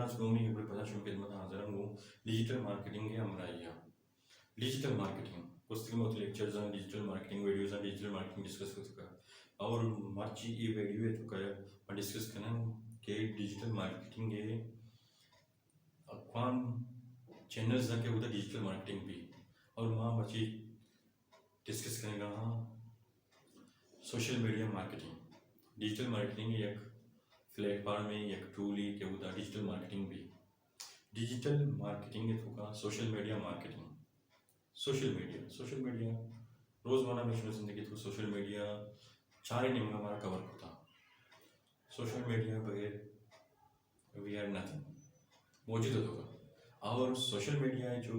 آج گوں منی گپے پدا شمئے خدمت ءَ حاضر آں گوں ڈیجیٹل مارکیٹنگ ءِ ہمراہی ءَ۔ ڈیجیٹل مارکیٹنگ، گوستگیں وتی لیکچرز آں، ڈیجیٹل مارکیٹنگ ویڈیوز آں، ڈیجیٹل مارکیٹنگ ڈسکس کتگ اور مرچی اے ویڈیو ءِ توکا ما ڈسکس کناں کہ ڈیجیٹل مارکیٹنگ ءِ کون چینلز آں کہ اودا ڈیجیٹل مارکیٹنگ بی، اور ما مرچی ڈسکس کنگا آں social media marketing. Digital marketing یک پلیٹ فارمے، یک ٹولے کہ اودا ڈیجیٹل مارکیٹنگ بی۔ ڈیجیٹل مارکیٹنگ ءِ توکا social media marketing. Social media, social media روزمرہ مئے شمئے زندگی ءِ توکا سوشل میڈیا چاریں نیمگا مارا کور کتا۔ سوشل میڈیا بغیر we are nothing۔ موجود ءِ توکا۔ اور سوشل میڈیا ءَ جو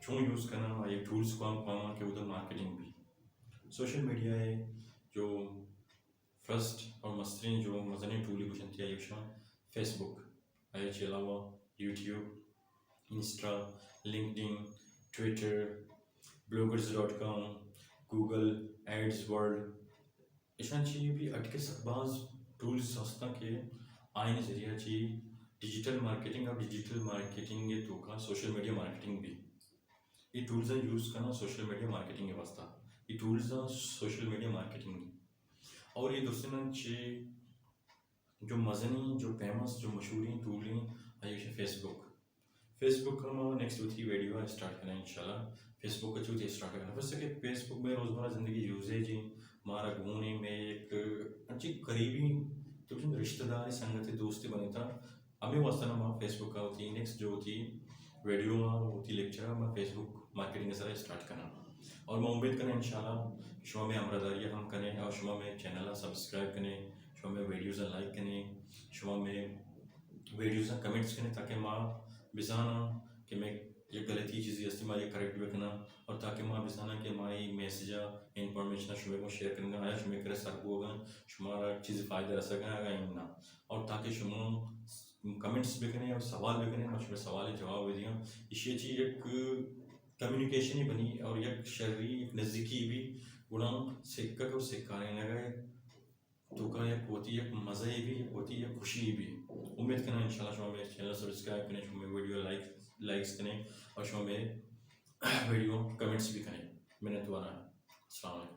چون یوز کناں، آئی ٹولز کون کون آں کہ اودا مارکیٹنگ بی۔ سوشل میڈیا ءِ جو فرسٹ اور مستریں جو مزنیں ٹولے گوشنت، آئی گوشاں فیس بک، آئی چہ علاوہ YouTube, Insta, LinkedIn, Twitter, bloggers dot com, Google ads world, ایشاں چی بی اٹکے سک باز ٹولز ہستاں کہ آئین ذریعہ چی ڈیجیٹل مارکیٹنگ اور ڈیجیٹل مارکیٹنگ ءِ توکا سوشل میڈیا مارکیٹنگ بی۔ اے ٹولز یوز کناں سوشل میڈیا مارکیٹنگ ءِ واسطہ۔ اے ٹولز سوشل میڈیا مارکیٹنگ اور اے درستاں چی جو مزنیں، جو فیمس، جو مشہوریں ٹولیں، آئی گوشاں فیس بک۔ فیس بک ءَ ما نیکسٹ وتی ویڈیو ءَ اسٹارٹ کنیں انشاءاللہ۔ فیس بک ءَ چوتی اسٹارٹ کنیں؟ بس کہ فیس بک مئے روزمرہ زندگی یوزیج ایں، مارا گون ایں، مئے یک انچیں قریبی تو رشتہ دار، سنگت، دوستے بنتا۔ ہمے واسطہ نا ما فیس بک ءَ وتی نیکسٹ جو وتی ویڈیو ءَ، وتی لیکچر ءَ ما فیس بک مارکیٹنگ ءِ سرا اسٹارٹ کناں۔ اور ما امید کنیں انشاءاللہ شما مئے ہمراہداری ءَ ہم کنے اور شما مئے چینل ءَ سبسکرائب کنے، شما مئے ویڈیوز ءَ لائک کنے، شما مئے ویڈیوز ءَ کمنٹس کنے، تاکہ ما بزاناں کہ مئے یک غلطی چیزے ہستی، ما یک کریکٹ بکناں، اور تاکہ ما بزاناں کہ ما اے میسج ءَ، انفارمیشن ءَ شمئے گوں شیئر کنگا آں، آیا شمئے کرا سر بوگا، شمارا چیزے فائدہ رسگا اگاں اناں، اور تاکہ شما کمنٹس بکنے اور سوال بکنے، ما شمئے سوال جواب دیاں۔ ایشی چی یک کمیونیکیشن بنی اور یک شری، یک نزدیکی بی، گڑا سکک اور سکارینگ ءِ توکا یک وتی یک مزہ بی، یک وتی یک خوشی بی۔ امید کناں انشاءاللہ شما مئے چینل سبسکرائب کنے، شما مئے ویڈیو لائک، لائکس کنے اور شما مئے ویڈیو کمنٹس بھی کنے۔ منت وارا۔ السلام علیکم۔